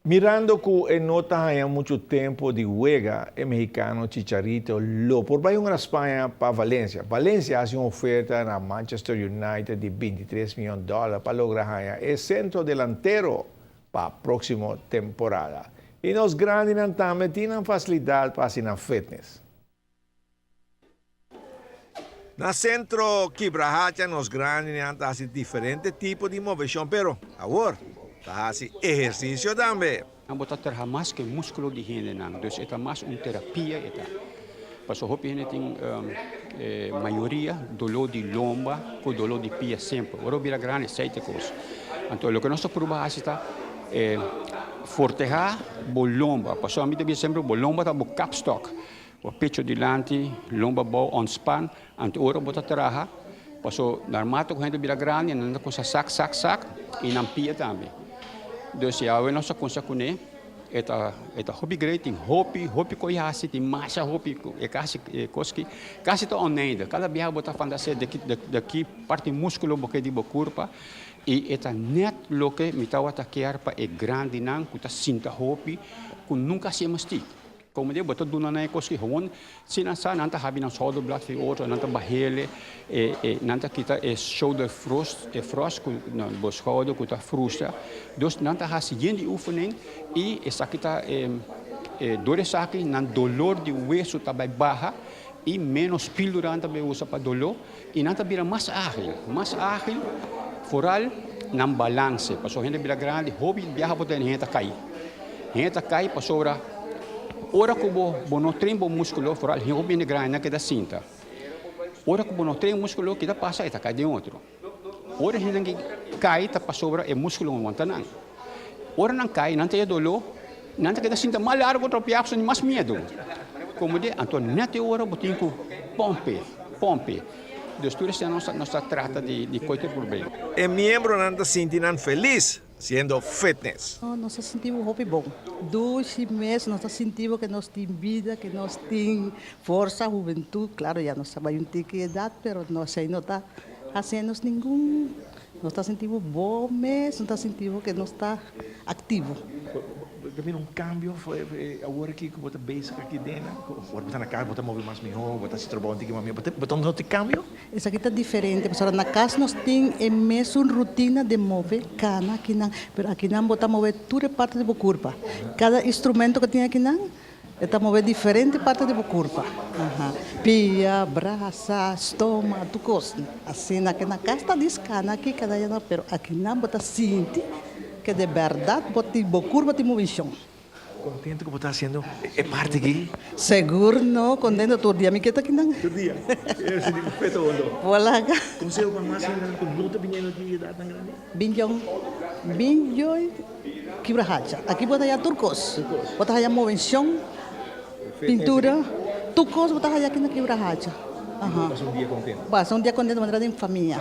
Mirando ku e no ta haña muchu tempu di wega, e mexicano Chicharito lo por bai hunga na Spaña pa Valencia. Valencia a hasi un oferta na Manchester United di 23 miyon dòler pa logra haña e sentro delantero pa próksimo temporada. I nos grandinan tambe tin nan fasilidat pa hasi nan fitness. Na Sentro Kibrahacha nos grandinan ta hasi diferente tipo di moveshon pero awor ta hasi ehersisio tambe. Nan bo ta traha mas ku e muskulo di hendenan, dus e ta mas un terapia e ta. Pasobra hopi hende tin e mayoria doló di lomba ku doló di pia semper. Ora bo bira grandi esei ta e kos. Anto loke nos ta pruba hasi ta fortehá bo lomba, pasobra mi ta bisa semper bo lomba ta bo kapstok. Bo pecho dilanti, lomba abou, ontspan, anto ora bo ta traha, paso narmate ku hende bira grandi nan ta kuminsá sak sak sak i nan pia tambe. Dus yawe nos a kuminsá kuné, e ta e ta hopi great, tin hopi hopi ku a hasi, tin masha hopi ku e kasi e kos ki kasi ta oneindig, kada biaha bo ta fantasea di ki di ki parti muskulo bo ke di bo kurpa i e ta nèt loke mi tabata kier pa e grandinan ku ta sinta hopi ku nunka hasi e mester. Como di bo ta duna nan e cos ki gewoon si nan sa nan ta habi nan schouderblad fi otro nan ta bahele e e nan ta kita e shoulder frust e frust cu na bo schouder cu ta frustra dus nan ta haci yen di oefening y esaki ta e e door esaki nan dolor di weso ta bay baha y menos pildura nan ta bay usa pa dolor y nan ta bira mas agil mas agil vooral nan balance pasobra hende bira grandi hopi biaha bo ta hende ta cay hende ta cay pasobra ora cu bo bo no train bo musculo vooral hopi hende grandi nan keda sinta ora cu bo no train musculo kita pasa e ta cay den otro ora hende nan cay ta pasobra e musculo no wanta nan ora nan cay nan ta haya dolor nan ta keda sinta mas largo otro biaha pasobra tin mas miedo como di anto net e ora bo tin cu pompe pompe dus tur esei nos ta trata di koite problema. E miembronan ta sinti nan felis siendo fitness. Nos ta sinti bo hopi bon. Dushi mes nos ta sinti bo ke nos tin bida, ke nos tin forsa, hubentud. Claro ya nos ta bai un tiki edad pero no esei no ta hasiendo nos ningun. Nos ta sinti bo bon mes, nos ta sinti bo ke nos ta aktivo. Bo ta mira un kambio awor aki ku bo ta bezig aki den? Ora bo ta na kas bo ta move mas mihó, bo ta hasi trabou un tiki mas mihó. Bo ta nota e kambio? Esaki ta diferente pasobra na kas nos tin e mesun rutina di move kana akinan, pero akinan bo ta move tur e parti di bo kurpa. Kada instrumento ku tin akinan E ta move diferente parti di bo kurpa, pia, brasa, stoma, tur kos. Asina ke na kas ta diskana aki kada ya pero akinan bo ta sinti ke de bèrdat bo tin bo kurpa tin movishon. Kontento ku bo ta hasiendo e parti aki? Segur no, kontento tur dia mi ke ta akinan. Tur dia? E sinti bo feto hondo. Walaga. Konseho pa mas hendenan ku no ta biniendo aki edatnan grandi? Bin jong, bin joy kibra hacha. Aki bo ta haya tur kos. Bo ta haya movencion, pintura, tur kos bo ta haya aki na kibra hacha. Bo pasa un dia contento. Pasa un dia contento manera den famia.